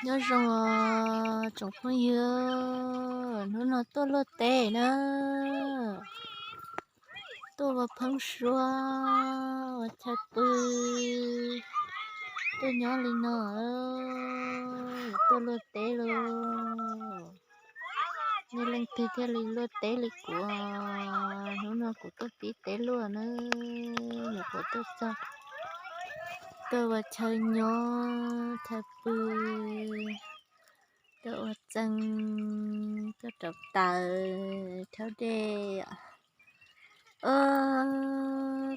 Nyob zoo os tsoom phooj ywg, hnub no tuaj luaj teb na, tuaj ua pheeb suab, ua chaw pw, tuaj nyob li no, tuaj luaj teb lauj. Nej leej twg thiaj li luaj teb li kuv, hnub no kuv tuaj pib teb luaj na, nyuam qhuav tuaj txog, tuaj ua chaw nyob chaw pw, tuaj ua txee, tuaj rauv taws rhaub dej.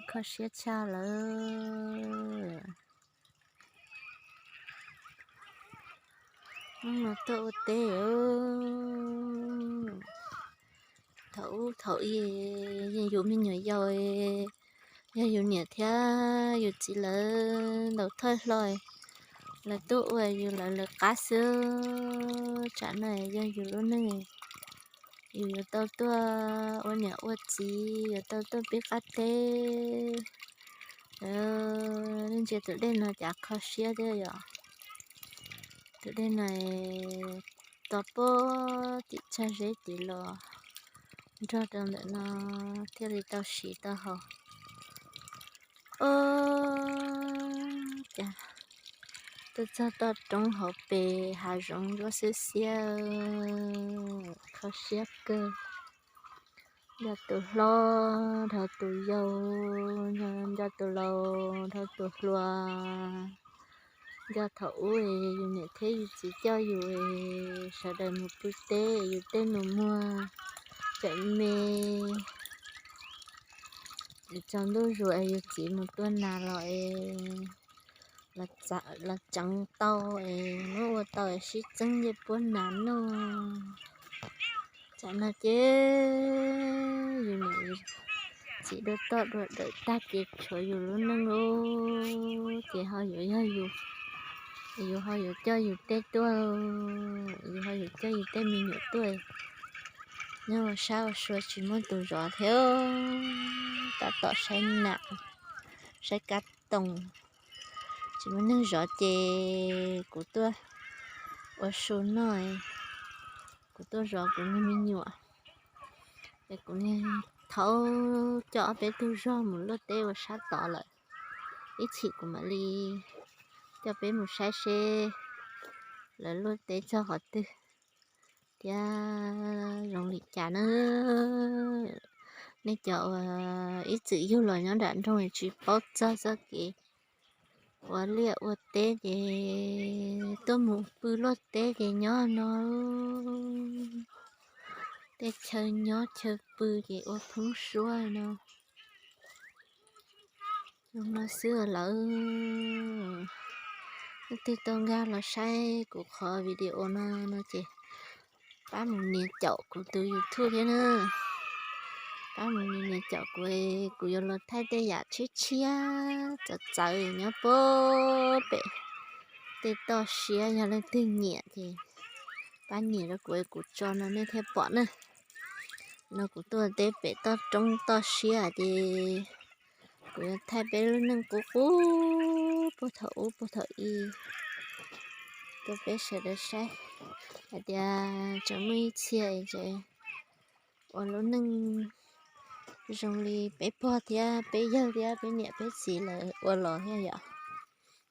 Kho siab tshaj lawm. Hnub no tuaj ua teb, thaum ub thaum ub yeej yus me nyuam yaus, yog yus niam thiab yus txiv lawv ntaus thawj hlo, lawv tuaj ua yus lawv lawv qab xwb. Tsam no yog yus lub neej, yus yuav tau tuaj ua niam ua txiv, yuav tau tuaj pib qab teb. Nej ntsia tus dej no cas kho siab thiab yom. Tus dej no tos puag tim txog zeb tid los nrog rau ntawm no thiaj li tau siv tau haus. Os, cas tuaj txog toj roob hauv pes hav zoov ntsuab xiab xiab, kho siab kawg. Nco tus hlob dhau tus yau, nco tus laus dhau tus hluas. Nco thaum ub yus niam thiab yus txiv coj yus sawv daws mus pw teb, yus tej nus muag cawm me, tsaus ntuj zus es yus txiv mus tua nas los es los tseev tau es muab ua tau es sib txeeb ncej puab nas noj. Tsam no ces yus niam txiv dua toj dua dawm tag ces tshuav yus lub neej lawm ces ho yuav yog yus, yus ho yuav coj yus tej tuaj, yus ho yuav coj yus tej me nyuam tuaj nyob ua sab ua sua tsis muaj tus zov thiab. Tab tom saib nam, saib kab toom, tsis muaj neeg zov ces kuv tuaj ua su noj, kuv tuaj zov kuv niag me nyuam. Es kuv niag thaub coj ob peb tug zog mus luaj teb ua sab tod lawm, ib chim kuv mam li coj peb mus saib seb lawv luaj teb txog qhov twg thiab zoo li cas na. Nej cov uas ib txwm yug los nyob nram nroog tsis paub txog txoj kev ua liaj ua teb ces tuaj mus pw luaj teb ces nyob no, tej chaw nyob chaw pw ces ua pheeb suab no. Zoo no xwb lawm. Leej twg tau nkag los saib kuv qhov video no no ces pab mus nias caum kuv tus YouTube thiab na. Pab mus nias nias caum kuv, kuv yuav los thaij tej yam tshiab tshiab txawv txawv nyob puag pem tej toj siab, yog leej twg nyiam ces pab nias rau kuv, kuv tso no nej thiaj pom na. No kuv tuaj teb pem toj roob toj siab ces kuv yuav thaij peb lub neej qub qub puag thaum ub puag thaum i rau peb sawv daws saib hais tias tseem muaj ib txhia es ua lub neej zoo li peb pog thiab peb yawg thiab peb niam peb txiv lawv ua los thiab yom.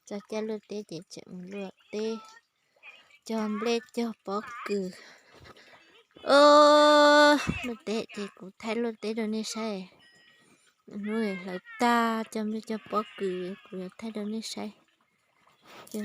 Txog caij luaj teb ces tseem mus luaj teb, cog nplej cog pob kws. Luaj teb ces kuv thaij luaj teb rau nej saib. Hnub hlawv tag cog nplej cog pob kws kuv yuav thaij rau nej saib. Ces